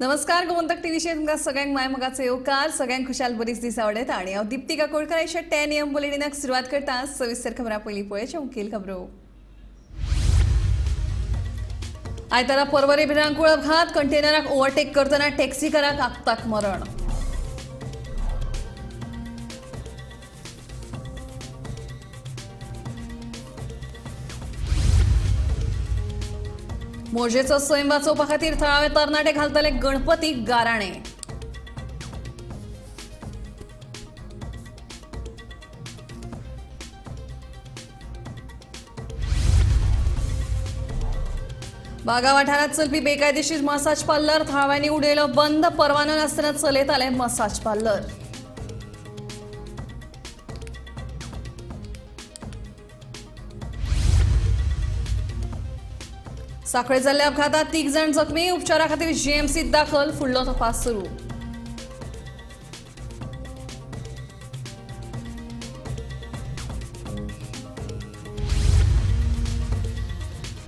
नमस्कार, गोमंतक टीव्हीचेर तुमकां सगळ्यांक माय मोगाचो येवकार. सगळ्यांक खुशाल बरीच दीस आवडटा आणि हांव दीप्ती काकोडकर अशा 10 AM बुलेटिनाक सुरवात करता. सविस्तर खबरां पयलीं पळयाचे मुखेल खबरो. आयतारा परवरे भिरांकूळ अपघात. कंटेनराक ओव्हरटेक करतना टॅक्सीकाराक आपताक मरण. मोरजेचो सैम वाचोवपा खातीर थळावे तरणाटे घालतले गणपतीक गाराणे. बागा वाठारात चलपी बेकायदेशीर मसाज पार्लर थळाव्यांनी उडयलो बंद. परवानो नासतना चलयताले मसाज पार्लर. साखळे जाल्ल्या अपघातात तीग जाण जखमी. उपचारा खातीर जीएमसीत दाखल. फुडलो तपास सुरू.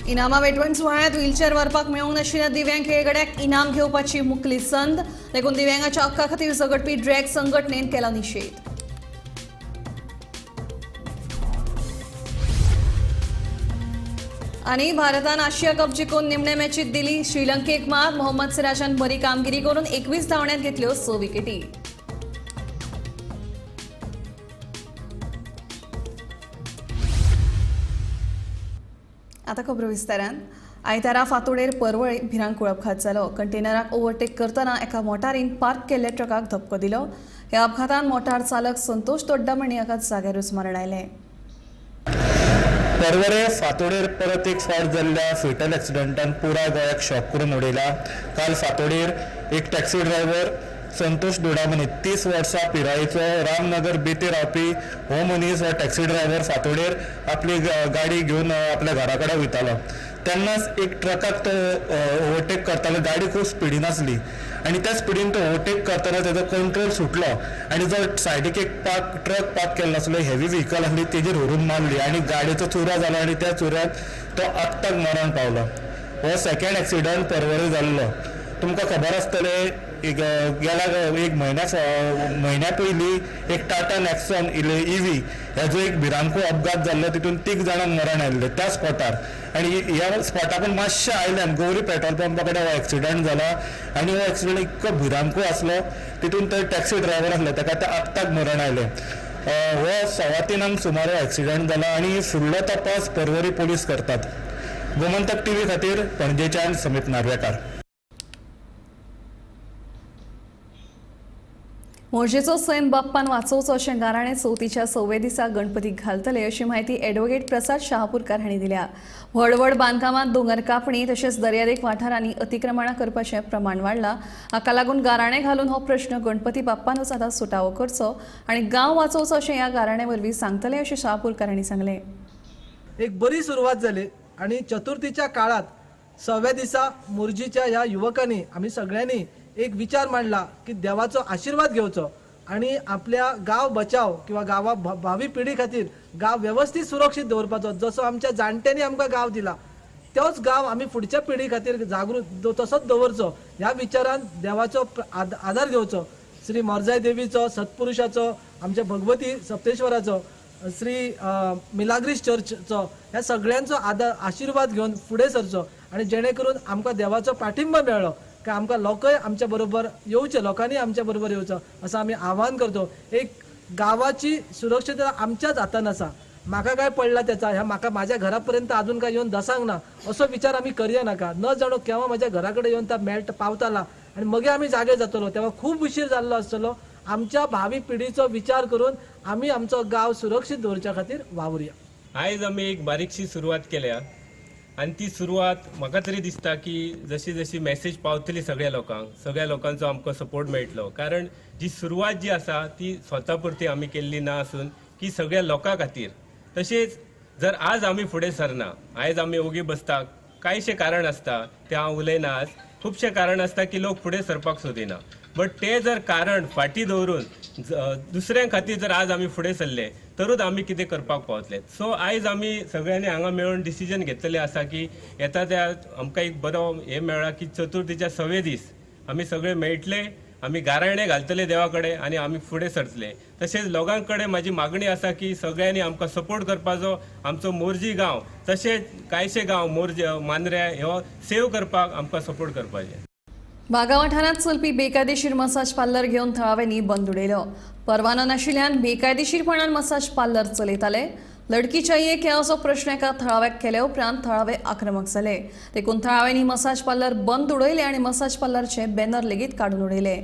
इनामां भेटवण सुवाळ्यात व्हीलचेअर व्हरपाक मेळूंक नाशिल्ल्या दिव्यांग खेळगड्याक इनाम घेवपाची मुकली संद. देखून दिव्यांगाच्या हक्का खातीर झगडपी ड्रॅग संघटनेन केला निशेध. आणि भारतान आशिया कप जिखून निमणे मॅचीत दिली श्रीलंकेक मात. मोहम्मद सिराजान बरी कामगिरी करून 21 धांवड्यांत घेतल्यो 6 विकेटी. आता खबरो विस्तारान. आयतारा फांतोडेर परवळे भिरांकूळ अपघात जालो. कंटेनराक ओव्हरटेक करतना एका मोटारीन पार्क केल्ल्या ट्रकाक धपको दिलो. ह्या अपघातान मोटार चालक संतोष दोड्डामणी हाका जाग्यारूच मरण आयलें. परवरे फांतोडेर परत एक फावट जाल्ल्या फेटल एक्सिडंटान पुराय गोंयाक शॉक करून उडयला. काल फांतोडेर एक टॅक्सी ड्रायव्हर संतोष दोडामणी, 30 वर्सां पिरायेचो, रामनगर बेते रावपी हो मनीस, हो टॅक्सी ड्रायव्हर फांतोडेर आपली गाडी घेवन आपल्या घरा कडेन वयतालो तेन्नाच एक ट्रकाक तो ओवरटेक करतालो. गाडी खूब स्पिडीन आसली आनी त्या स्पिडीन तो ओवरटेक करतना तेजो कंट्रोल सुटलो आनी जो सायडीक एक ट्रक पार्क केल्लो आसलो, हेवी व्हिकल आसली, तेजेर व्हरून मारली आनी गाडयेचो चुरा जालो आनी त्या चुऱ्यात तो आत्ताक मरण पावलो. हो सेकंड एक्सिडंट परवरी जाल्लो. तुमकां खबर आसतलें, एक गेल्या एक म्हयन्या म्हयन्या पयलीं एक टाटा नॅक्सॉन इव्ही हेजो एक भिरांकूळ अपघात जाल्लो. तितून तीग जाणांक मरण आयिल्लें त्या स्पॉटार आनी ह्या स्पॉटाकून मातशें आयल्यान गौरी पेट्रोल पंपा कडेन हो एक्सिडंट जाला आनी हो एक्सिडंट इतको भिरांकूळ आसलो, तितून तो टॅक्सी ड्रायव्हर आसलो, ताका त्या आत्ताक मरण आयलें. हो 3:15 सुमार हो एक्सिडंट जाला आनी फुडलो तपास परवरी पोलीस करतात. गोमंतक टीव्ही खातीर पणजेच्यान समीप नार्वेकार. मोरजेचो सैम बाप्पान वाचोवचो अशें गाराणें चवथीच्या सव्वे दिसा गणपतीक घालतले अशी म्हायती ॲडव्होकेट प्रसाद शहापूरकार हांणी दिल्या. व्हड व्हड बांदकामांत दोंगर कापणी तशेंच दर्यादेग वाठारांनी अतिक्रमणां करपाचें प्रमाण वाडलां. हाका लागून गाराणें घालून हो प्रश्न गणपती बाप्पानूच आतां सुटावो करचो आनी गांव वाचोवचो अशें ह्या गाराण्या वरवीं सांगतले अशें शहापूरकार हांणी सांगलें. एक बरी सुरवात जाली आणि चतुर्थीच्या काळात सव्या दिसा मोरजीच्या ह्या युवकांनी, आमी सगळ्यांनी एक विचार मांडला की देवाचो आशीर्वाद घेवचो आणि आपल्या गांव बचाव किंवा गांवा भावी पिढी खातीर गांव वेवस्थीत सुरक्षीत दवरपाचो. जसो आमच्या जाणट्यांनी आमकां गांव दिला तोच गांव आमी फुडच्या पिढी खातीर जागृत तसोच दवरचो ह्या विचारान देवाचो आधार घेवचो. श्री मोरजाय देवीचो, सत्पुरुषाचो, आमच्या भगवती सप्तेश्वराचो, श्री मिलाग्रीस चर्चचो, ह्या सगळ्यांचो आदार आशीर्वाद घेवन फुडें सरचो आनी जेणे करून आमकां देवाचो पाठिंबा मेळ्ळो काय आमकां लोकय आमच्या बरोबर येवचे, लोकांनी आमच्या बरोबर येवचो असो आमी आव्हान करतो. एक गांवाची सुरक्षितता आमच्याच हातान आसा. म्हाका काय पडला त्याचा ह्या म्हाका माझ्या घरा पर्यंत अजून काय येवन दसांक ना असो विचार आमी करया नाका. न जाणो केव्हा माझ्या घरा कडेन येवन ता मेळटा पावताला आनी मगीर आमी जागे जातलो तेव्हा खूब उशीर जाल्लो आसतलो. आमच्या भावी पिढीचो विचार करून आमी आमचो गांव सुरक्षीत दवरच्या खातीर वावुरया. आयज आमी एक बारीकशी सुरवात केल्या आनी ती सुरवात म्हाका तरी दिसता की जशी जशी मॅसेज पावतली सगळ्या लोकांक, सगळ्या लोकांचो आमकां सपोर्ट मेळटलो. कारण जी सुरवात जी आसा ती स्वता पुरती आमी केल्ली ना आसून की सगळ्या लोकां खातीर. तशेंच जर आज आमी फुडें सरना, आयज आमी ओगी बसता, कांयशें कारण आसता तें हांव उलयना. आज खुबशें कारण आसता की लोक फुडें सरपाक सोदिना, बट ते जर कारण फाटीं दवरून दुसऱ्यां खातीर जर आज आमी फुडें सरले तरूच आमी कितें करपाक पावतले. सो आयज आमी सगळ्यांनी हांगा मेळून डिसिजन घेतलेलें आसा की येता त्या आमकां एक बरो हें मेळ्ळा की चतुर्थीच्या सवे दीस आमी सगळे मेळटले, आमी गाराणे घालतले देवा कडेन आनी आमी फुडें सरतले. तशेंच लोकां कडेन म्हाजी मागणी आसा की सगळ्यांनी आमकां सपोर्ट करपाचो. आमचो मोरजी गांव तशेंच कांयशे गांव मोरजे, मांद्र्या हो सेव करपाक आमकां सपोर्ट करपाचें. बागा वाठारांत चलपी बेकायदेशीर मसाज पार्लर घेवन थळाव्यांनी बंद उडयलो. परवानो नाशिल्ल्यान बेकायदेशीरपणान मसाज पार्लर चलयताले. लडकी चाहिए क्या असो प्रश्न एका थळाव्याक केले उपरांत थळावे आक्रमक जाले. देखून थळाव्यांनी मसाज पार्लर बंद उडयले आनी मसाज पार्लरचे बॅनर लेगीत काडून उडयले.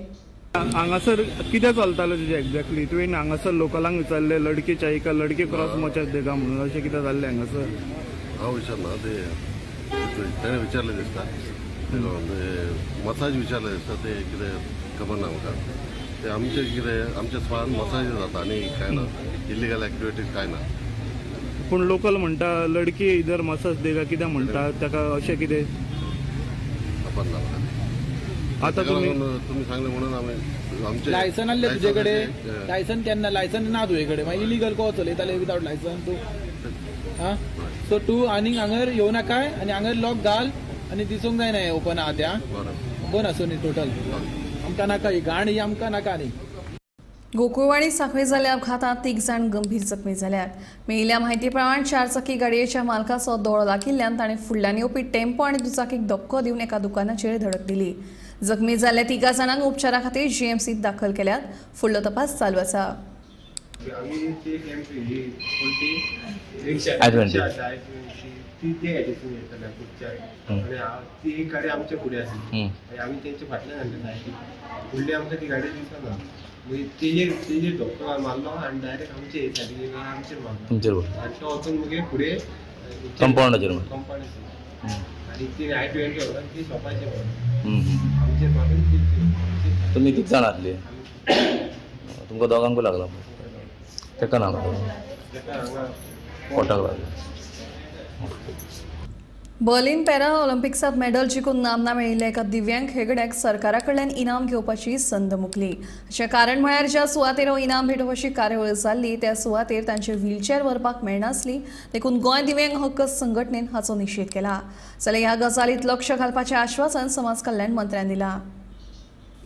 हांगासर कितें चलतालें तुजें एक्झॅक्टली? तुवें हांगासर लोकलांक विचारलें लडकी चाहिए का लडकी क्रॉस मचास देगा म्हणून, अशें कितें जाल्लें हांगासर? हांव विचारना ते, तेणें विचारलें दिसता, मसाज विचारलें दिसता. ते कितें खबर ना म्हाका. ते आमचें कितें, आमच्या स्पान मसाज जाता आनी कांय ना, इलिगल एक्टिविटीज कांय ना. पूण लोकल म्हणटा लडकी इधर मसाज देगा कितें म्हणटा ताका, अशें कितें? खबर ना म्हाका. आतां ताका तुमी लागून तुमी सांगलें म्हणून आमी आमचे लायसन आहले तुजे कडेन? लायसन. लायसन केन्ना? लायसन ना तुजे कडेन, मागीर इलिगल को चलयताले विदावट लायसन तूं? आं, सो तूं आनीक हांगर येवं नाकाय आनी हांगर लॉक घाल आनी दिसूंक जायना हें ओपन आहा तें. आं, बरें. बंद आसूं न्ही टोटल. आमकां नाका ही घाण, ही आमकां नाका न्ही. गोकुळवाडी सांखळी जाल्ल्या अपघातांत तीग जाण गंभीर जखमी जाल्यात. मेळिल्ल्या म्हायती प्रमाण चारचाकी गाडयेच्या मालकाचो दोळो लागिल्ल्यान ताणें फुडल्यान येवपी टेम्पो आनी दुचाकीक धपको दिवन एका दुकानाचेर धडक दिली. जखमी जाल्ल्या तिगा जाणांक उपचारा खातीर जीएमसीत दाखल केल्यात. फुडलो तपास चालू आसा. आमी ती एक एम ही कोणती रिक्षा I-20. रिक्षा आसा, I-20, ती ते हेजेसून येताले खुबच्या आनी ती एक गाडी आमच्या फुडें आसली आनी आमी तेंच्या फाटल्यान आसले सायडीक. फुडली आमकां ती गाडी दिसना, मागीर तेजेर धपको मारलो आनी डायरेक्ट आमचे हे सायडीक येयलो आनी आमचेर मारलो. तुमचेर बरोबर. आनी तो वचून मागीर फुडें कंपाऊंडाचेर मारलो. कंपाऊंडाचेर आनी ती I-20 व्हरून ती शॉपाचेर मारली. आमचेर मारून ती तुमी कित जाण आसली? आमी. तुमकां दोगांकूय लागला? तेका ना लागलो? तेका हांगा. पोटाक लागलो. बर्लिन पॅरा ऑलिम्पिक्सात मेडल जिखून नामना मेळिल्ल्या एका दिव्यांग खेळगड्याक सरकारा कडल्यान इनाम घेवपाची संद मुकली. हाचें कारण म्हळ्यार ज्या सुवातेर हो इनाम भेटोवपाची कार्यावळ जाल्ली त्या सुवातेर तांचे व्हीलचॅर व्हरपाक मेळनासली. देखून गोंय दिव्यांग हक्क संघटनेन हाचो निशेध केला. जाल्यार ह्या गजालीत लक्ष घालपाचें आश्वासन समाज कल्याण मंत्र्यान दिलां.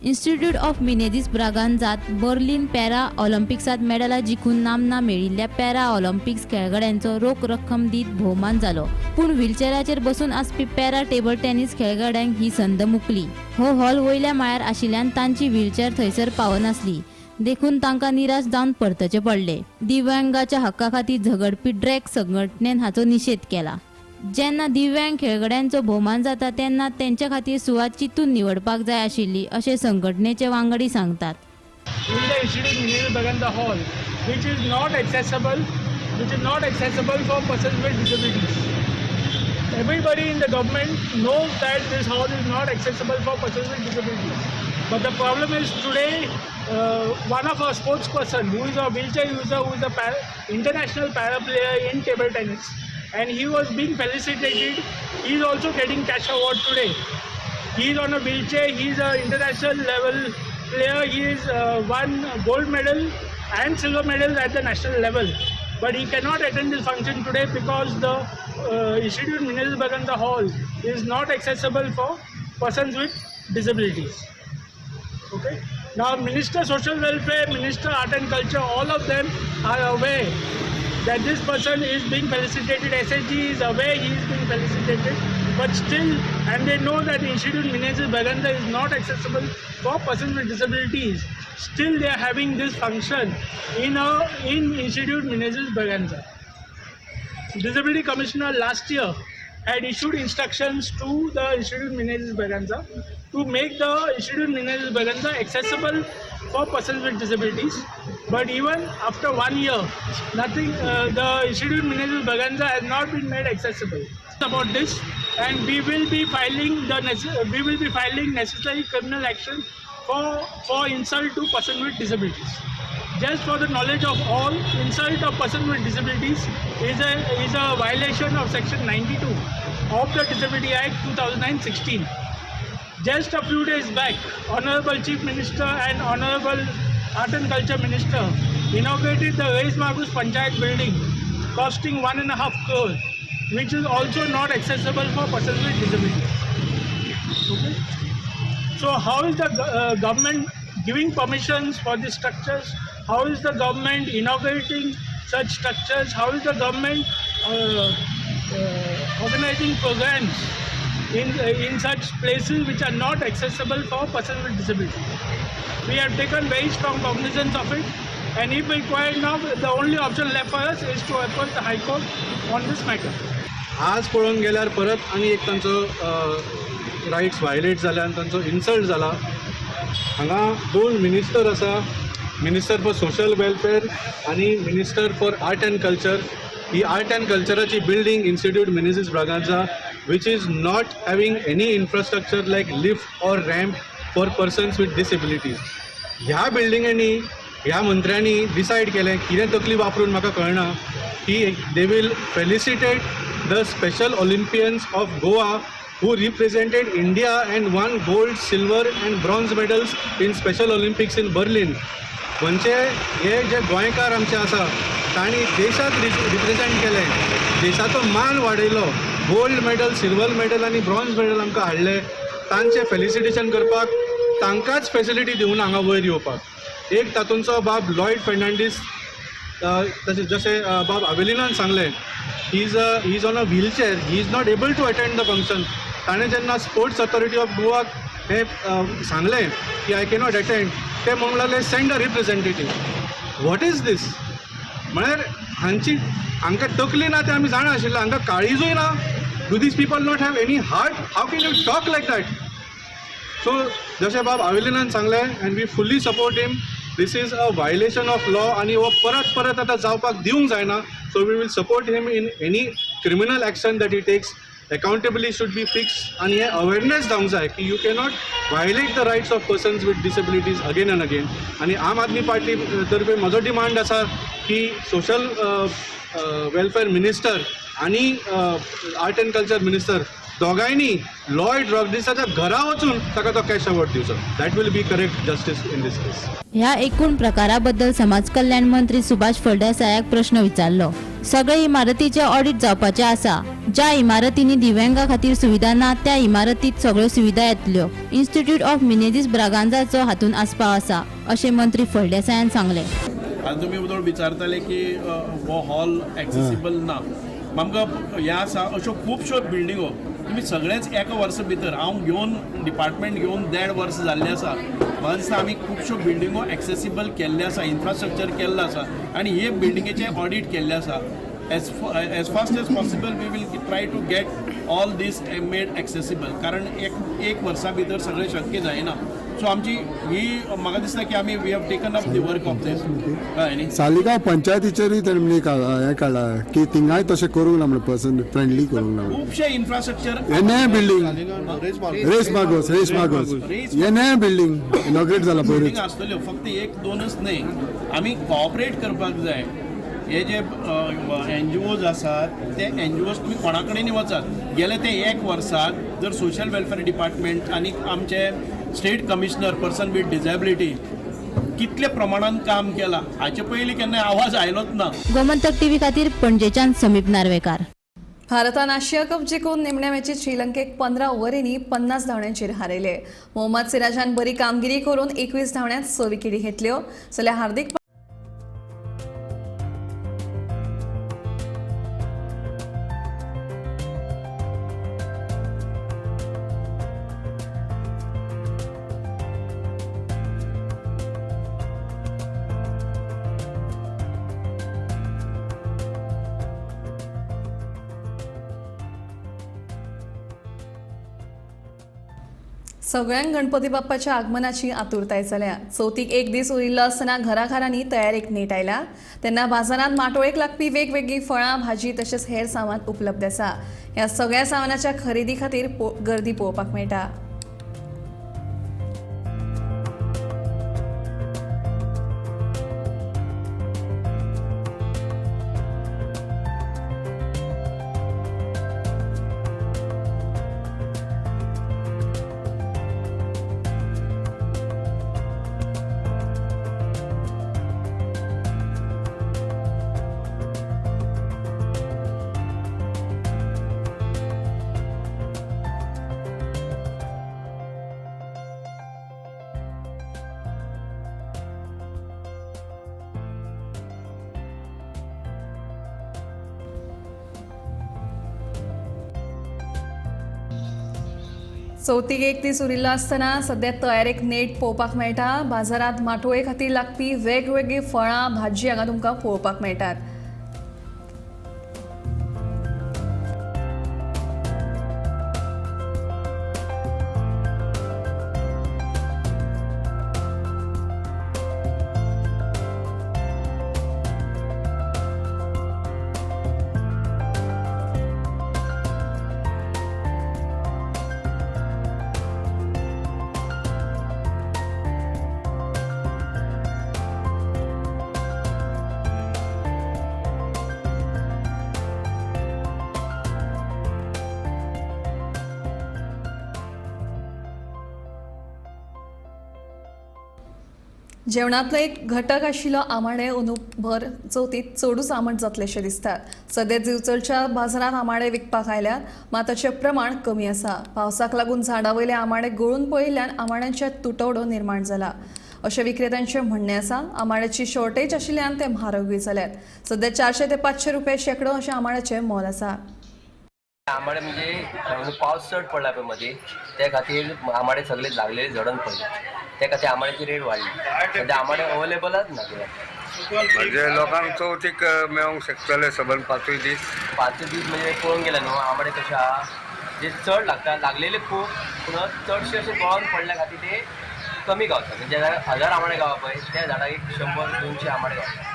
इन्स्टिट्यूट ऑफ मिनेझीस ब्रागांझात बर्लिन पॅरा ऑलिम्पिक्सात मेडलां जिखून नामना मेळिल्ल्या पॅरा ऑलिम्पिक्स खेळगड्यांचो रोख रक्कम दीत भोवमान जालो. पूण व्हीलचॅराचेर बसून आसपी पॅरा टेबल टेनिस खेळगड्यांक ही संद मुकली. हो हॉल वयल्या माळ्यार आशिल्ल्यान तांची व्हीलचॅर थंयसर पावनासली, देखून तांकां निराश जावन परतचें पडलें. दिव्यांगाच्या हक्का खातीर झगडपी ड्रॅग संघटनेन हाचो निशेध केला. जेन्ना दिव्यांग खेळगड्यांचो भोवमान जाता तेन्ना तेंच्या खातीर सुवात चिंतून निवडपाक जाय आशिल्ली अशें संघटनेचे वांगडी सांगतात. In the Institute Menezes Braganza Hall, which is not accessible for persons with disabilities. Everybody in the government knows that this hall is not accessible for persons with disabilities. But the problem is today, one of our sports person who is a wheelchair user, who is a international para player in table tennis, and he was being felicitated. He is also getting cash award today. He is on a wheelchair. He is an international level player. He is won gold medal and silver medal at the national level. But he cannot attend this function today because the Institute Menezes Braganza Hall is not accessible for persons with disabilities. Okay. Now, Minister Social Welfare, Minister Art and Culture, all of them are aware that this person is being felicitated. SHG is aware he is being felicitated, but still, and they know that Institute Menezes Braganza is not accessible for persons with disabilities. Still, they are having this function in Institute Menezes Braganza. Disability Commissioner last year had issued instructions to the Institute Menezes Braganza to make the Institute Menezes Braganza accessible for persons with disabilities. But even after one year, nothing, the Institute Menezes Braganza has not been made accessible. About this, and we will be filing necessary criminal action for insult to person with disabilities. Just for the knowledge of all, insult of person with disabilities is a violation of section 92 of the Disability Act 2016. Just a few days back, Honorable Chief Minister and Honorable Art and Culture Minister inaugurated the Reis Magos Panchayat building costing 1.5 crore, which is also not accessible for persons with disabilities. Okay? So how is the government giving permissions for these structures? How is the government inaugurating such structures? How is the government organizing programs in such places which are not accessible for persons with disabilities? We have taken very strong cognizance of it, and if required now, the only option left for us is to approach the High Court on this matter. आज पळोवंक गेल्यार परत आनी एक तांचो rights violet जाल्या आनी तांचो इन्सल्ट जाला. हांगा दोन मिनिस्टर आसा, मिनिस्टर फॉर सोशल वेलफेअर आनी minister for art and culture. He art and कल्चराची building Institute Menezes Braganza, which is not having any infrastructure like lift or ramp for persons with disabilities. ह्या बिल्डिंगांनी ह्या मंत्र्यांनी decide केलें, कितें तकली वापरून म्हाका कळना, की they will felicitate the Special Olympians of Goa who represented India and won gold, silver and bronze medals in Special Olympics in Berlin. म्हणजे हे जे गोंयकार आमचे आसा तांणी देशाक रिप्रेजेंट केलें, देशाचो मान वाडयलो, गोल्ड मेडल, सिल्वर मेडल आनी ब्रॉन्ज मेडल आमकां हाडले. तांचें फेलिसिटेशन करपाक तांकांच फेसिलिटी दिवून हांगा वयर येवपाक. एक तातूंचो बाब लॉयड फेर्नांडीस, तशें जशें बाब अवेलिनान सांगलें, he is on a wheelchair, he is not able to attend the function. ताणें जेन्ना स्पोर्ट्स ऑथॉरिटी ऑफ गोवाक हें सांगलें की I cannot attend, ते म्हणूंक लागले send a representative. What is this? म्हळ्यार हांची हांकां तकली ना तें आमी जाणा आशिल्लें, हांकां काळीजूय ना. Do these people not have any heart? How can you talk like that? So जशें बाब आवेलिनान सांगलें, and we fully support him, this is a violation of law आनी हो परत परत आतां जावपाक दिवंक जायना. So we will support him in any criminal action that he takes. Accountability should be fixed आनी हें अवेरनेस जावंक जाय की you cannot violate the rights of persons with disabilities again and again. आनी आम आदमी पार्टी तर्फे म्हजो डिमांड आसा की सोशल वेलफेअर मिनिस्टर आनी आर्ट एंड कल्चर मिनिस्टर दोगांयनी लॉयड रॉड्रिग्साच्या घरा वचून ताका तो कॅश अवॉर्ड दिवचो. That will be correct justice in this case. ह्या एकूण प्रकाराबद्दल समाज कल्याण मंत्री सुभाष फळदेसायाक प्रश्न विचारलो. सगळे इमारतीचे ऑडिट जावपाचे आसा. ज्या इमारतींनी दिव्यांगा खातीर सुविधा ना त्या इमारतीत सगळ्यो सुविधा येतल्यो. इन्स्टिट्यूट ऑफ मिनेझीस ब्रागांझाचो हातूंत आस्पाव आसा अशें मंत्री फळदेसायान सांगलें. आनी तुमी उदळ विचारताले की हो हॉल एक्सेसिबल ना, आमकां हें आसा अश्यो खुबश्यो बिल्डिंगो तुमी सगळेच एका वर्सा भितर, हांव घेवन डिपार्टमेंट घेवन 1.5 वर्स जाल्लें आसा, म्हाका दिसता आमी खुबश्यो बिल्डिंगो एक्सेसिबल केल्ले आसा, इन्फ्रास्ट्रक्चर केल्लो आसा आनी हे बिल्डिंगेचें ऑडीट केल्लें आसा. As fast as possible we will try to get all this made accessible, कारण एक वर्सा भितर सगळें शक्य जायना. सो आमची ही म्हाका दिसता की आमी we have taken up the work of this. कळ्ळें न्ही? सालिगांव पंचायतीचेरूय तेणी हें काडला की थिंगाय तशें करूंक ना, म्हणून पर्सन फ्रेंडली करूंक ना. खुबशे इन्फ्रास्ट्रक्चर हे नये बिल्डींग रेस मागोस, रेस मागोस हे नये बिल्डींग इनॉग्रेट जाला पयरूच आसतल्यो, फक्त एक दोनच न्हय. आमी कॉपरेट करपाक जाय. हे जे एन जी ओज आसात ते एन जी ओज तुमी कोणा कडेन वचात, गेले ते एक वर्साक जर सोशल वेलफेअर डिपार्टमेंट आनी आमचे state commissioner person with disability कितले प्रमाणान काम केलां हाचे पयलीं केन्ना आवाज आयलोच ना. गोमंतक टीव्ही खातीर पणजेच्यान समीप नार्वेकार. भारतान आशिया कप जिखून निमण्या मॅचीत श्रीलंकेक 15 ओव्हरींनी 50 धांवड्यांचेर हारयले. मोहम्मद सिराजान बरी कामगिरी करून 21 धांवड्यांत 6 विकेटी घेतल्यो, जाल्यार हार्दिक सगळ्यांक गणपती बाप्पाच्या आगमनाची आतुरताय जाल्या. चवथीक एक दीस उरिल्लो आसतना घराघरांनी तयारेक नेट आयला तेन्ना बाजारांत माटोळेक लागपी वेगवेगळीं फळां, भाजी तशेंच हेर सामान उपलब्ध आसा. ह्या सगळ्या सामानाच्या खरेदी खातीर गर्दी पळोवपाक मेळटा. चवथीक एक दीस उरिल्लो आसतना सद्या तयारेक नेट पळोवपाक मेळटा. बाजारांत माटोळे खातीर लागपी वेगवेगळीं फळां भाजी हांगा तुमकां पळोवपाक मेळटात. जेवणांतलो एक घटक आशिल्लो आमाडे अंदू भर चवथीत चडूच आमट जातलेशें दिसतात. सद्या दिवचलच्या बाजारांत आमाडे विकपाक आयल्यात, मात ताचें प्रमाण कमी आसा. पावसाक लागून झाडां वयले आमाडे गळून पडिल्ल्यान आमाड्यांचे तुटवडो निर्माण जाला अशें विक्रेत्यांचें म्हणणें आसा. आमाड्याची शॉर्टेज आशिल्ल्यान ते म्हारगूय जाल्यात. सद्या 400 ते 500 रुपया शेंकडो अशें आमाड्याचें मोल आसा. आमाडे म्हणजे पावस चड पडला पळय मदीं, त्या खातीर आमाडे सगळे लागलेले झडोन पडले, त्या खातीर आमाड्याची रेट वाडली. सद्या आमाडे अवेलेबलच ना म्हणजे लोकांक चवथीक मेळोंक शकतले सबंद 5 दीस. 5 दीस म्हणजे पळोवंक गेले न्हू आमाडे कशे आहा जे चड लागता, लागलेले खूब, पूण चडशे अशे गळोन पडल्या खातीर ते कमी गावता. म्हणजे 1000 आमाडे गावता पळय त्या झाडाक एक 100-200 आमाडे गावता.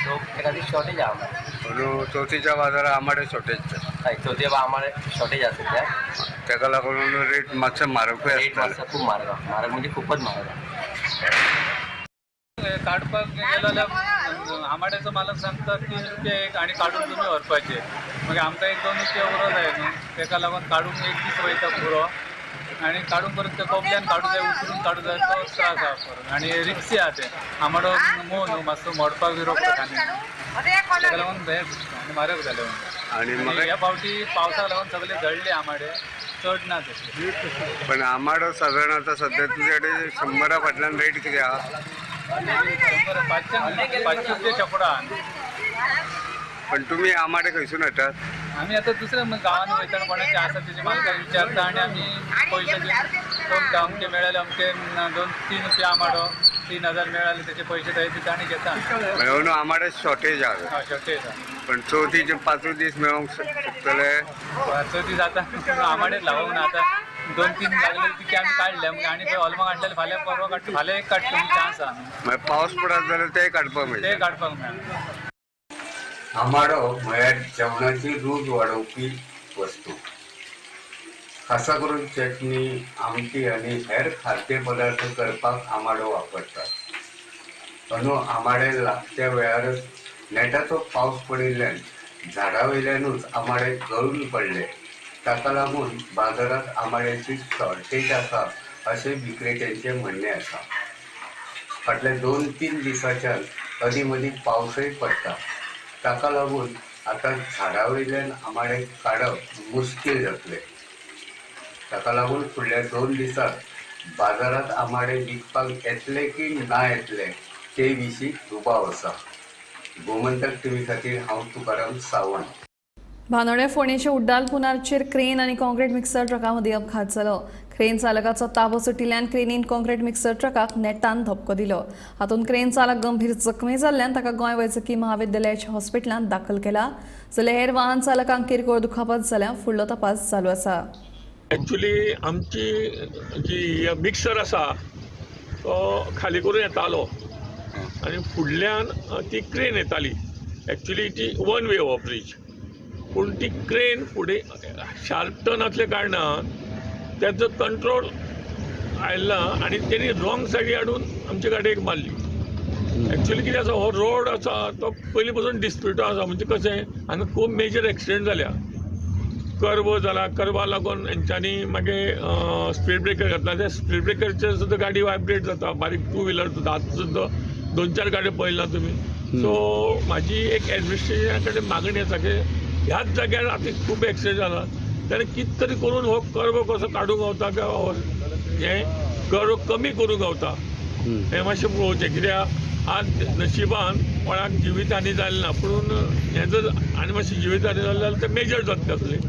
सो त्या खातीर शॉर्टेज आहा आमाडे. म्हणून चवथीच्या बाजारात आमाडे शॉर्टेज. हय, चवथी आमाडे शॉर्टेज आसा सद्या, ताका लागून रेट मातशें म्हारगूय रेट मातसो खूब म्हारग, म्हारग म्हणजे खूपच म्हारग. काडपाक गेलो जाल्यार आमाड्याचो मालक सांगता 3 रुपया एक आनी काडून तुमी व्हरपाचे, मागीर आमकां 1-2 रुपया उरो जाय न्हू, ताका लागून काडूंक एक दीस वयता पुरो आनी काडून परत ते कोपल्यान काडूं जाय, उचलून काडूं जाय, तो त्रास आहा परत. आनी रिक्सी आहा ते आमाडो मोव न्हू मातसो मोडपाक बी रोखडो खाली, ताका लागून हें दिसता आनी म्हारग जालें. आनी ह्या फावटी पावसाक लागून सगळे जळ्ळे आमाडे, चड ना तशे. पण आमाडो सादारण आतां सद्या तुजे कडेन 100 फाटल्यान रेट कितें आहा? 500 रुपया शेंकडो आहा. पण तुमी आमाडे खंयसून हाडटात? आमी आतां दुसऱ्या गांवांनी वयतना कोणाचे आसा तेजे मालकाक विचारता आनी आमी पयशे दिवन अमके मेळ्ळे अमके 2-3 रुपया आमाडो 3000 मेळ्ळे तेचे पयशे थंय दिता आनी घेता. म्हणून आमाडे शॉर्टेज आहा. हय, शॉर्टेज आहा. पण चवथीचे 5 दीस मेळोंक शकतले? चवथी जाता आमाडेच लागूंक ना, आतां 2-3 लागले तितके आमी काडले, मागीर आनी खंय होलमाक हाडलेले फाल्यां परवां काडटा, फाल्यां एक काडटा चान्स आहा. मागीर पावस पडत जाल्यार तेय काडपाक मेळटा. तेय काडपाक मेळटा. आमाडो म्हळ्यार जेवणाची रूच वाडोवपी वस्तू. खासा करून चटणी, आमटी आनी हेर खाद्य पदार्थ करपाक आमाडो वापरतात. अंदू आमाडे लागच्या वेळारच नेटाचो पावस पडिल्ल्यान झाडा वयल्यानूच आमाडे गळून पडले. ताका लागून बाजारांत आमाड्याची शॉर्टेज आसा अशें विक्रेत्यांचें म्हणणें आसा. फाटल्या 2-3 दिसांच्यान अदीं मदीं पावसय पडटा, ताका लागून आतां झाडा वयल्यान आमाडे काडप मुश्कील जातलें. ताका लागून फुडल्या 2 दिसांत बाजारांत आमाडे विकपाक येतले की ना येतले ते विशीं दुबाव आसा. गोमंतक टीव्ही खातीर हांव तुकाराम सावंत. भानोडें फोंडेच्या उड्डाल पुलाचेर क्रेन आनी कॉन्क्रीट मिक्सर ट्रका मदीं अपघात जालो. क्रेन चालकाचो ताबो सुटिल्ल्यान क्रेनीन कॉन्क्रीट मिक्सर ट्रकाक नेटान धपको दिलो. हातूंत क्रेन चालक गंभीर जखमी जाल्ल्यान ताका गोंय वैजकी महाविद्यालयाच्या हॉस्पिटलांत दाखल केला. जाल्यार हेर वाहन चालकांक किरकोळ दुखापत जाल्या. फुडलो तपास चालू आसा. एक्चुली आमची जी मिक्सर आसा तो खाली करून येतालो आनी फुडल्यान ती क्रेन येताली. एक्चुली ती वन वे हो ब्रीज, पूण ती क्रेन फुडें शार्प टर्न आसल्या कारणान तेचो कंट्रोल आयला आनी तेणी रॉंग सायडी हाडून आमचे गाडयेक मारली. एक्चुली कितें आसा, हो रोड आसा तो पयलीं पासून डिस्प्युटो आसा. म्हणजे कशें हांगा खूब मेजर एक्सिडंट जाल्या, कर्व जाला, कर्वा लागून हेंच्यांनी मागीर स्पीड ब्रेकर घातला. त्या स्पीड ब्रेकरचेर सुद्दां गाडी वायब्रेट जाता, बारीक टू व्हिलर सुद्दां. आतां सुद्दां 2-4 गाडयो पळयला तुमी. सो म्हाजी एक एडमिनिस्ट्रेशना कडेन मागणी आसा की ह्याच जाग्यार आतां खूब एक्सिडंट जाला, तेणें कितें तरी करून हो कर्व कसो काडूंक गावता किंवा हें कर्व कमी करूंक गावता हें मातशें पळोवचें. कित्याक आज नशिबान कोणाक जिवीत हानी जाली ना, पूण हें जर आनी मातशें जिवीत हानी जालें जाल्यार तें मेजर जातलें आसलें.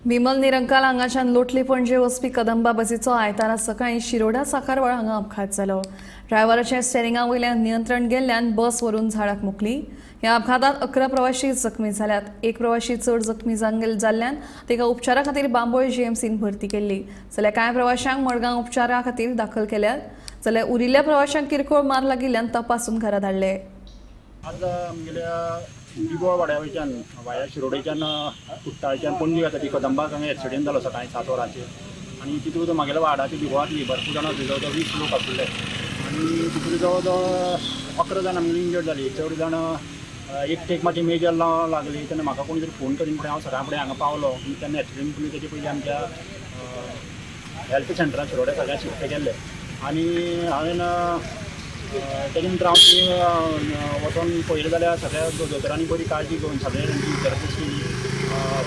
बिमल निरंकाल हांगाच्यान लोटली पणजे वचपी कदंबा बसीचो आयतारा सकाळीं शिरोडा साकारवाळ हांगा अपघात जालो. ड्रायव्हराचें स्टेरिंगा वयल्यान नियंत्रण गेल्ल्यान बस व्हरून झाडाक मुकली. ह्या अपघातांत 11 प्रवाशी जखमी जाल्यात. एक प्रवाशी चड जखमी जाल्ल्यान ताका उपचारा खातीर बांबोळे जीएमसीन भरती केल्ली. जाल्यार कांय प्रवाशांक मडगांव उपचारा खातीर दाखल केल्यात. जाल्यार उरिल्ल्या प्रवाशांक किरकोळ मार लागिल्ल्यान तपासून घरा धाडले. आज आमगेल्या बिबोळ वाड्या वयच्यान वाया शिरोडेच्यान कुट्टाळच्यान पणजी वता ती कदंबाक हांगा एक्सिडेंट जालो सकाळीं 7 वरांचेर आनी तितूंत म्हागेल्या वार्डाची बिबोळांतली भरपूर जाणां आसली, जवळ जवळ 20 लोक आसले आनी तितूंत जवळ जवळ 11 जाणां आमगेली इंजर्ड जाली. चड जाणां एकटेक मातशी मेजर लागली तेन्ना म्हाका कोणी तरी फोन करीन फुडें हांव सकाळ फुडें हांगा पावलो. तेन्ना एक्सिडेंट पयलीं तेचे पयलीं आमच्या हेल्थ सेंटरान शिरोड्या सगळ्या शिफ्ट केल्ले आनी हांवें तेजे नंतर हांव वचोन पळयलें जाल्यार सगळ्या दोतोरांनी बरी काळजी घेवन सगळे तांची विचारपूस केली.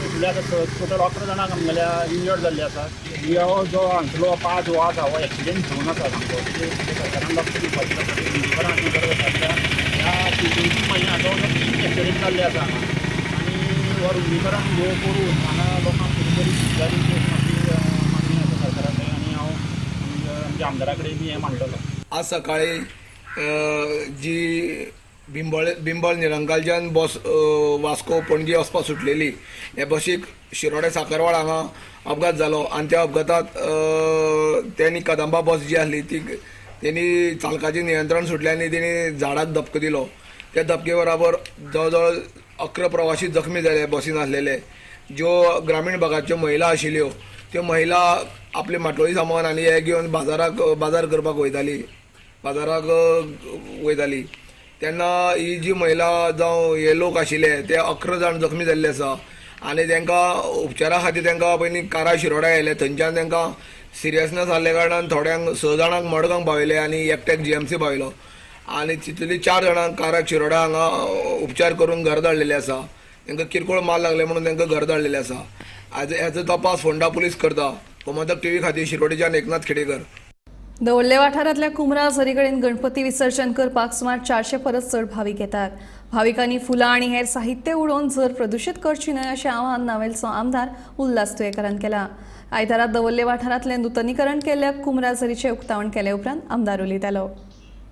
तितूंतले आतां टोटल 11 जाणांक आमगेल्या इंजर्ड जाल्ले आसात. हो जो हांगसलो पांच हो आसा हो एक्सिडेंट झोन आसा सामको, सरकारान लक्ष दिवपाचें आसा. रुंदीकरण गरज आसा कित्याक ह्या 2-3 म्हयन्या जवळ जवळ 3 एक्सिडेंट जाल्ले आसा हांगा आनी हो रुंदीकरण ह्यो करून हांगा लोकांक बरी सुविधा दिवची अशी म्हाजी मागणी आसा सरकारा कडेन आनी हांव आमच्या आमदारा कडेन बी हें मांडटलो. आज सकाळी जी बिंबळ निरंकालच्यान बस वास्को पणजी वचपाक सुटलेली हे बसीक शिरोडे साकरवाड हांगा अपघात जालो आनी त्या अपघातात तेणी कदंबा बस जी आसली ती तेणी चालकाचें नियंत्रण सुटलें आनी तेणी झाडाक धपको दिलो. त्या धपके बराबर जवळ जवळ 11 प्रवासी जखमी जाले बसीन आसलेले. ज्यो ग्रामीण भागाच्यो महिला आशिल्ल्यो त्यो महिला आपले माटोळी सामान आनी हे घेवन बाजाराक बाजार करपाक वयताली, बाजाराक वयताली. तेन्ना ही जी महिला जावं हे लोक आशिल्ले ते 11 जाण जखमी जाल्ले आसा आनी तांकां उपचारा खातीर तांकां पयलीं कारा शिरोडा येयले. थंयच्यान तांकां सिरियसनेस जाल्ल्या कारणान थोड्यांक 6 जाणांक मडगांव पावयले आनी एकट्याक जीएमसी पावयलो आनी तितूंतली 4 जाणांक काराक शिरोडा हांगा उपचार करून घर धाडलेले आसा. तांकां किरकोळ मार लागले म्हणून तांकां घर धाडलेले आसा. आज हेचो तपास फोंडा पुलीस करता. गोमंतक टीव्ही खातीर शिरोडेच्यान एकनाथ खेडेकर. दवल्ले वाठारांतल्या कुमरा झरी कडेन गणपती विसर्जन करपाक सुमार 400 परस चड भावीक येतात. भाविकांनी फुलां आनी हेर साहित्य उडोवन झर प्रदुशीत करची न्हय अशें आवाहन नावेलचो आमदार उल्हास तुयेंकारान केलां. आयतारा दवल्ले वाठारांतलें नुतनीकरण केल्ल्या कुमरा झरीचें उक्तावण केले उपरांत आमदार उलयतालो.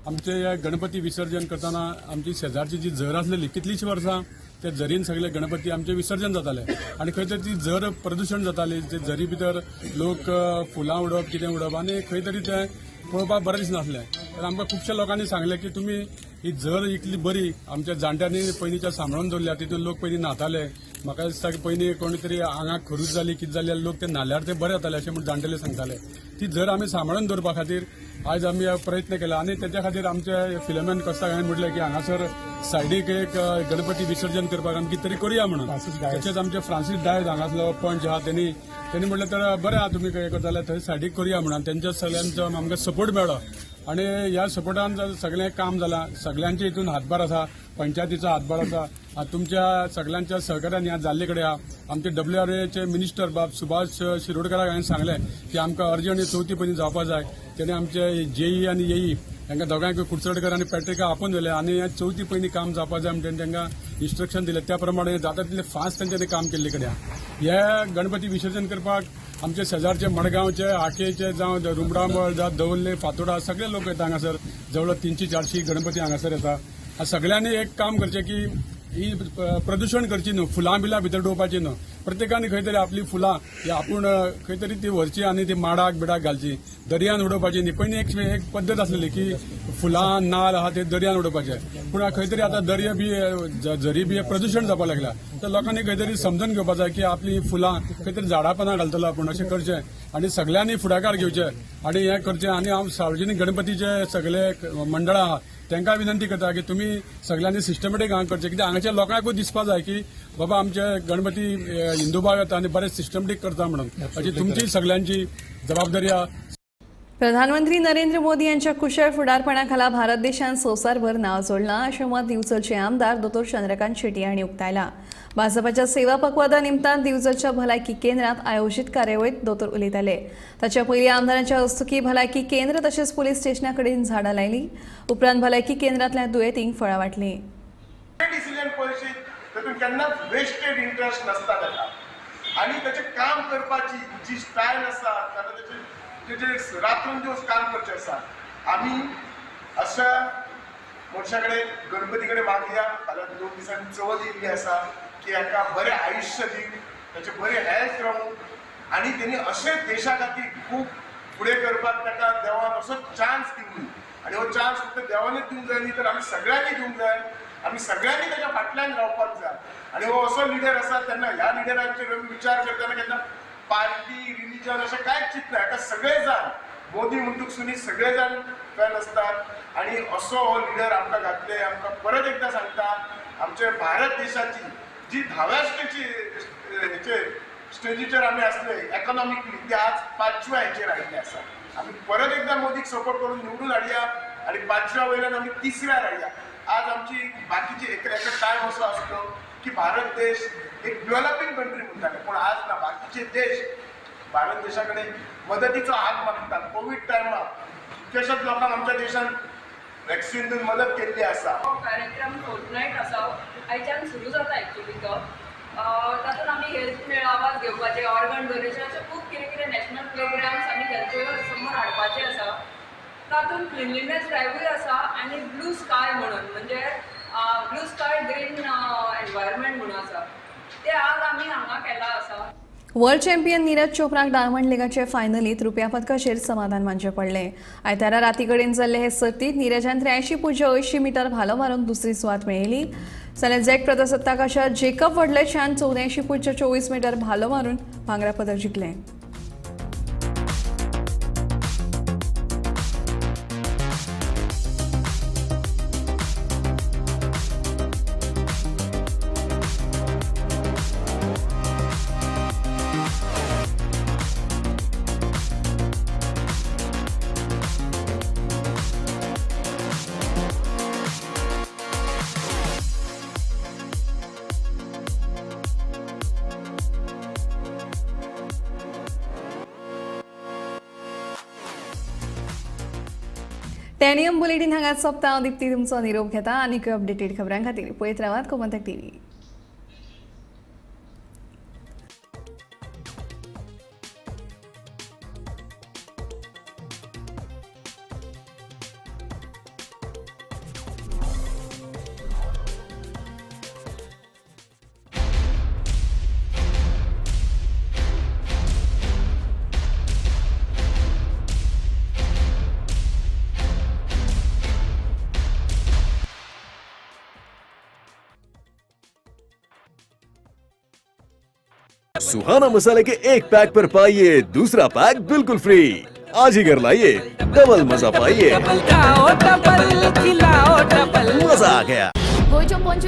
आमचे गणपती विसर्जन करतना आमची शेजारची जी झर आसलेली कितलीशीं वर्सां त्या झरीन सगळे गणपती आमचे विसर्जन जाताले आनी खंय तरी ती झर प्रदुशण जाताली. ते झरी भितर लोक फुलां उडोवप कितें उडोवप आनी खंय तरी तें पळोवपाक बरें दिसनासलें. तर आमकां खुबश्या लोकांनी सांगलें की तुमी ही झर इतली बरी आमच्या जाणट्यांनी पयलींच्या सांबाळून दवरल्या, तितून लोक पयलीं न्हाताले. म्हाका दिसता की पयलीं कोणी तरी आंगाक खरूज जाली कितें जाली लोक ते न्हाल्यार ते बरे जाताले अशें म्हूण जाणटेले सांगताले. ती झर आमी सांबाळून दवरपा खातीर आयज आमी प्रयत्न केला आनी तेच्या खातीर आमचे फिलोमेन कोस्ता हांवें म्हटलें की हांगासर सायडीक एक गणपती विसर्जन करपाक आमी कितें तरी करुया म्हणून. तशेंच आमचे फ्रांसीस डायज हांगासलो पंच आहा तेणी म्हटलें तर बरें आहा तुमी हें करता जाल्यार थंय सायडीक करुया म्हणून. तेंच्या सगळ्यांचो आमकां सपोर्ट मेळ्ळो आनी ह्या सपोर्टान सगळें काम जालां. सगळ्यांचे हितून हातभार आसा, पंचायतीचो हातभार आसा, तुमच्या सगळ्यांच्या सहकार्यान ह्या जाल्ले कडेन आहा. आमचे WRAचे मिनिस्टर बाब सुभाष शिरोडकराक हांवें सांगलें की आमकां अर्जंट चवथी पयलीं जावपा जाय. तेणे आमचे जेई आनी येई तांकां दोगांयकूय कुडचडकर आनी पॅट्रिका आपोवन व्हेले आनी ह्या चवथी पयलीं काम जावपा जाय म्हणून तांकां इन्स्ट्रक्शन दिलें. त्या प्रमाणे जाता तितलें फास्ट तांच्यांनी काम केल्ले कडेन आहा. हे गणपती विसर्जन करपाक आमचे शेजारचे मडगांवचे, आकेचे जावं रुमडामळ जावं दवल्ले, फातोडा सगळे लोक येता हांगासर. जवळ 300-400 गणपती हांगासर येता. सगळ्यांनी एक काम करचें की ही प्रदुशण करची न्हू, फुलां बिलां भितर उडोवपाची न्हू. प्रत्येकान खंय तरी आपली फुलां आपूण खंय तरी ती व्हरची आनी ती माडाक बिडाक घालची, दर्यान उडोवपाची न्ही. पयलीं एक पद्दत आसलेली की फुलां नाल आहा ते दर्यान उडोवपाचे, पूण खंय तरी आतां दर्या बी झरी बी प्रदुशण जावपाक लागला. तर लोकांनी खंय तरी समजून घेवपाक जाय की आपली फुलां खंय तरी झाडां पानां घालतलो आपूण, अशें करचें आनी सगळ्यांनी फुडाकार घेवचे आनी हें करचें. आनी हांव सार्वजनीक गणपतीचे सगळे मंडळां आहा तांकां विनंती करता की तुमी सगळ्यांनी सिस्टमॅटीक हांगा करचें, कित्याक हांगाच्या लोकांकूय दिसपा जाय की बाबा आमचे गणपती हिंदू भाव येता आनी बरें सिस्टमॅटीक करता म्हणून. अशी तुमची सगळ्यांची जबाबदारी आहा. प्रधानमंत्री नरेंद्र मोदी यांच्या कुशळ फुडारपणाखाला भारत देशान संवसारभर नाव जोडलां अशें मत दिवचलचे आमदार दोतोर चंद्रकांत शेट्टी हांणी उक्तायलां. भाजपाच्या सेवा पखवाडा निमतान दिवचलच्या भलायकी केंद्रात आयोजीत कार्यावळीत दोतोर उलयताले. ताच्या पयलीं आमदारांच्या हस्तुकी भलायकी केंद्र तशेंच पुलीस स्टेशना कडेन झाडां लायलीं. उपरांत भलायकी केंद्रांतल्या दुयेंतींक फळां वांटलीं. डिसिजन पळयशीत तातूंत केन्नाच वेस्टेड इंट्रस्ट नासता ताका. आनी ताचें काम करपाची जी स्टायल आसा, ताणें तेजे रातून दिवस काम करचें आसा. आमी अशा मनशा कडेन गणपती कडेन मागया. फाल्यां 2 दिसांनी चवथ येयल्ली आसा की हाका बरें आयुश्य दिवं, ताचें बरें हेल्थ रावूं आनी तेणी अशें देशा खातीर खूब फुडें करपाक ताका देवान असो चान्स दिवं. आनी हो चान्स फक्त देवानूच दिवंक जाय न्ही, तर आमी सगळ्यांनी दिवंक जाय. आमी सगळ्यांनी ताच्या फाटल्यान रावपाक जाय. आनी हो असो लिडर आसा तेन्ना ह्या लिडरांचेर आमी विचार करतना केन्ना पार्टी रिलिजन अशें कांयच चिंतना. हाका सगळे जाण मोदी म्हणटूक सुनी सगळे जाण फॅन आसतात. आनी असो हो लिडर आमकां घातले. आमकां परत एकदां सांगता, आमचे भारत देशाची जी 10व्या हेचेर स्टेजीचेर आमी आसले एकोनॉमिकली, ते आज 5व्या हेचेर आयिल्ले आसा. आमी परत एकदां मोदीक सपोर्ट करून निवडून हाडया आनी 5व्या वयल्यान आमी 3ऱ्यार हाडया. आज आमची बाकीची एक टायम असो आसलो की भारत देश एक डेव्हलपींग कंट्री म्हणटाले, पूण आज ना. बाकीचे देश भारत देशा कडेन मदतीचो हात मागतात. कोवीड टायमार कितल्याशाच लोकांक आमच्या देशान वॅक्सिन दिवन मदत केल्ली आसा. कार्यक्रम फोर्टनायट आसा, आयच्यान सुरू जाता एक्चुली तो. तातूंत आमी हेल्थ मेळावा घेवपाचे, ऑर्गन डोनेशन अशे खूब कितें कितें नॅशनल प्रोग्राम्स आमी हेल्थ समोर हाडपाचे आसा. तातूंत क्लिनलीनेस ड्रायव्हूय आसा आनी ब्लू स्काय म्हणून, म्हणजे ब्लू स्काय ग्रीन एनवायरमेंट म्हणून आसा, ते आज आमी हांगा केला आसा. वर्ल्ड चॅम्पियन नीरज चोप्राक डायमंड लिगाचे फायनलीत रुपया पदकाचेर समाधान मानचें पडलें. आयतारा राती कडेन जाल्ले हे सर्तीत नीरजान 83.80 मिटर भालो मारून दुसरी सुवात मेळयली. जाल्यार झॅक प्रजासत्ताकाच्या जेकब वडलेच्यान 84.24 मिटर भालो मारून भांगरा पदक जिखलें. टेनियम बुलेटिन हांगा सोंपता. हांव दीप्ती तुमचो निरोप घेता. आनीक अपडेटेड खबरां खातीर पळयत रावात गोमंतक टीव्ही. सुहाना मसाले के एक पैक पर पाइए दूसरा पैक बिल्कुल फ्री। आज ही घर लाइए, डबल मजा पाइए। मजा आ गया। गोंयच्यो 25